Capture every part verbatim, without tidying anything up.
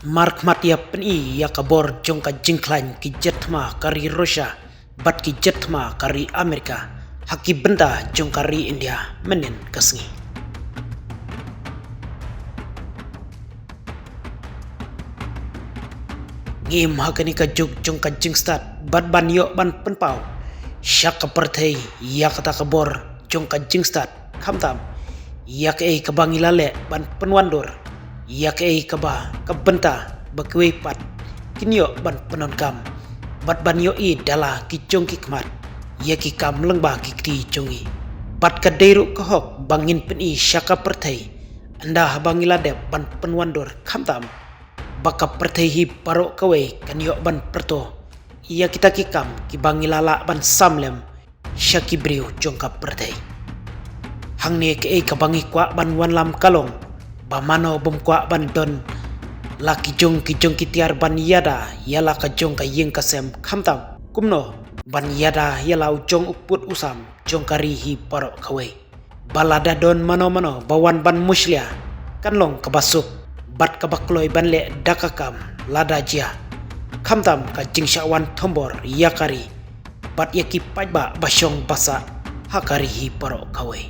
Markhmat ïa pyni ïa ka bor jong ka jingkhlaiñ ki jet thma ka ri Russia bad ki jet thma ka ri Amerika ha ki bynta jong ka ri India mynnin ka sngi. Ngim ha kane ka juk jong ka jingstad bad ban ïoh ban pynpaw sha ka pyrthei ïa kata ka bor jong ka jingstad, khamtam ïa kaei kaba ngi la leh ban pynwandur ïa kaei kaba ka bynta ba kiwei pat kin ïoh ban pyndonkam bad ban ïohi da la ki jong ki khmat ïa ki kam lyngba ki kti jong ngi. Bad ka dei ruh ka hok ba ngin pyni sha ka pyrthei, ynda haba ngi la dep ban pynwandur, khamtam ba ka pyrthei hi baroh kawei kan ïoh ban pyrto ïa kita ki kam kiba ngi la lah ban sam lem sha ki briew jong ka pyrthei. Hangne kaei kaba ngi kwah ban wanlam ka long ba mano bym kwah ban don la ki jong ki jong ki tiar ban ïada ïa la ka jong ka ïing ka sem, khamtam kumno ban ïada ïa la u jong u pud u sam jong ka ri hi baroh kawei. Ba lada don mano mano ba wan ban mushlia, kan long kaba suk bad kaba kloi ban leh da ka kam lada jia, khamtam ka jingshah wan thombor ïa ka ri bad ïa ki paidbah ba shong ba sah ha ka ri hi baroh kawei.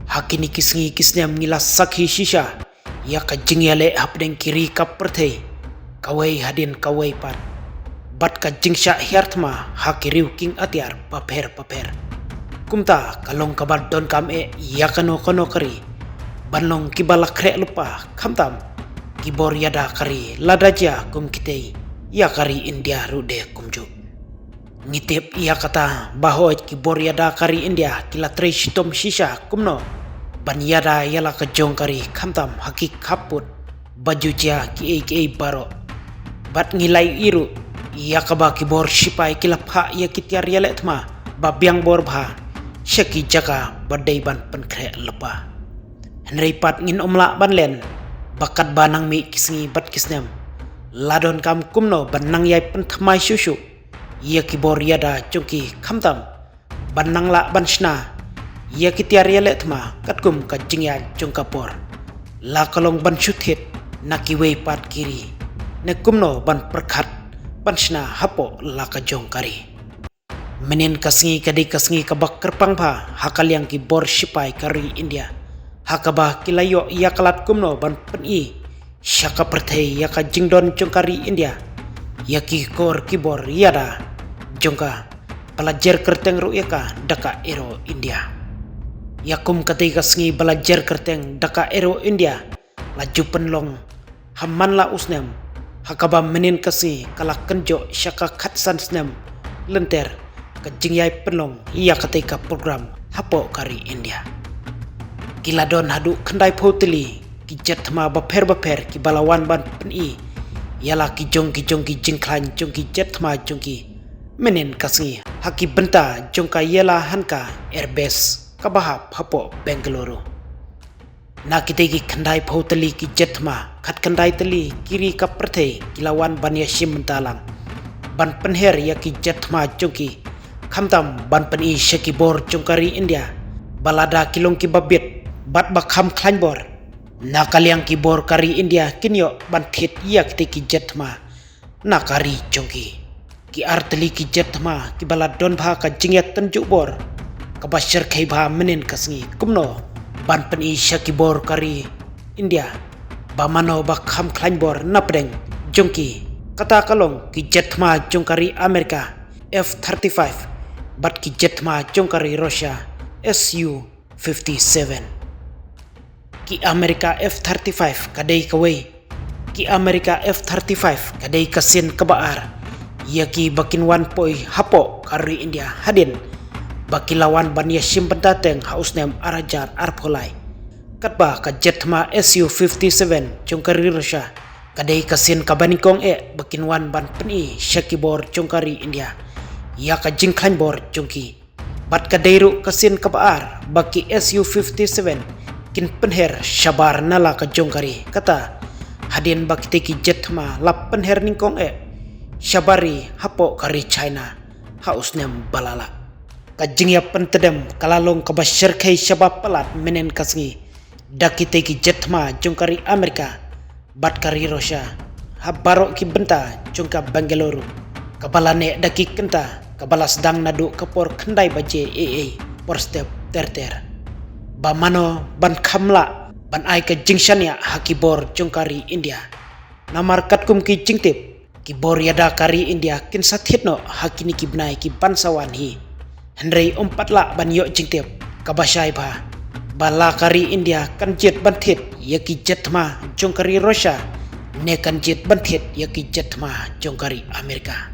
Ha kine ki sngi ki snem ngi la sakhi shisha ïa ka jingïaleh hapdeng ki ri ka pyrthei, kawei hadien kawei pat, bad ka jingshah hiar thma ha ki riew king atiar bapher bapher. Kumta ka long kaba donkam eh ïa kano kano ka ri ban long kiba la khreh lypa, khamtam ki bor ïada ka ri lada jia kum kitei ïa ka ri India ruh de kumjuh. Ngi tip ïa kata ba hooid ki bor ïada ka ri India ki la trei shitom shisha kumno ban ïada ïa la ka jong ka ri, khamtam ha ki khappud ba ju jia kiei kiei baroh. Bad ngi la ïohi ruh ïa kaba ki bor shipai ki la phah ïa ki tiar ïaleh thma ba biang bor bha sha ki jaka ba dei ban pynkhreh lypa. Hynrei pat ngin ym lah ban len ba katba nang mih ki sngi bad ki snem, la donkam kumno ban nang ïai pynthymmai shuh shuh ïa ki bor ïada jong ki, khamtam ban nang lah ban shna ïa ki tiar ïaleh thma katkum ka jingïaid jong ka por. La ka long ban shu thied na kiwei pat ki ri, ne kumno ban pyrkhat ban shna hapoh la ka jong ka ri. Mynnin ka sngi ka dei ka sngi kaba kyrpang bha ha ka liang ki bor shipai ka ri India, ha kaba ki la ïoh ïa ka lad kumno ban pyni sha ka pyrthei ïa ka jingdon jong ka ri India, ïa ki kor ki bor ïada jong ka, ba la jer kyrteng ruh ïa ka da ka Aero India. Ïa kum katei ka sngi ba la jer kyrteng da ka Aero India, la ju pynlong ha man la u snem, ha kaba mynnin ka sngi ka la kynjoh sha ka khatsan snem lynter ka jingïai pynlong ïa katei ka program hapoh ka ri India. Ki la don haduh khyndai phew tylli ki jet thma bapher bapher kiba la wan ban pyni ïa la ki jong ki jong ki jingkhlaiñ jong ki jet thma jong ki mynnin ka sngi ha ki bynta jong ka Yelahanka Airbase kaba hap hapoh Bengaluru. Na kitei ki khyndai phew tylli ki jet thma, khatkhyndai tylli ki ri ka pyrthei ki la wan ban ïashim bynta lang ban pynher ïa ki jet thma jong ki, khamtam ban pyni sha ki bor jong ka ri India ba lada ki long kiba bit bad ba kham khlaiñ bor, na ka liang ki bor ka ri India kin ïoh ban thied ïa kitei ki jet thma na ka ri jong ki. Ki ar tylli ki jet thma kiba la don bha ka jingïatynjuh bor kaba shyrkhei bha mynnin ka sngi kumno ban pyni sha ki bor ka ri India ba mano ba kham khlaiñ bor na pdeng jong ki. Kata ka long ki jet thma jong ka ri Amerika F thirty-five bad ki jet thma jong ka ri Russia S U fifty-seven. Ki Amerika F thirty-five ka dei kawei. Ki Amerika F thirty-five ka dei ka sien kaba ar ïa ki ba kin wan poi hapoh ka ri India hadien ba ki la wan ban ïashim bynta teng ha u snem ar hajar arphew lai. Katba ka jet thma S U fifty-seven jong ka ri Russia ka dei ka sien kaba nyngkong eh ba kin wan ban pyni sha ki bor jong ka ri India ïa ka jingkhlaiñ bor jong ki. Bad ka dei ruh ka sien kaba ar ba ki S U fifty-seven kin pynher shabar na la ka jong ka ri, kata hadien ba kitei ki jet thma la pynher nyngkong eh shabar ri hapoh ka ri China ha u snem ba la lah. Ka jingïapyntdem ka la long kaba shyrkhei shaba palat mynnin ka sngi da kitei ki jet thma jong ka ri Amerika bad ka ri Russia ha baroh ki bynta jong ka Bengaluru, kaba la neh da ki kynta kaba la sdang naduh ka por khyndai baje ei ei por step ter ter, ba mano ban kham lah ban ai ka jingshaniah ha ki bor jong ka ri India. Namar katkum ki jingtip, ki bor ïada ka ri India kin sa thied noh ha kine ki bnai ki ban sa wan hi. Hynrei ym pat lah ban ïoh jingtip kaba shai bha ba la ka ri India kan jied ban thied ïa ki jet thma jong ka ri Russia ne kan jied ban thied ïa ki jet thma jong ka ri Amerika.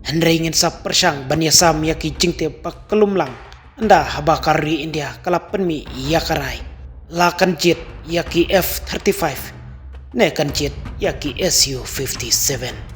Hynrei ngin sa pyrshang ban ïasam ïa ki jingtip ba kyllum lang ynda haba ka ri India ka la pynmih ïa ka rai, la kan jied ïa ki F thirty-five ne kan jied ïa ki S U fifty-seven.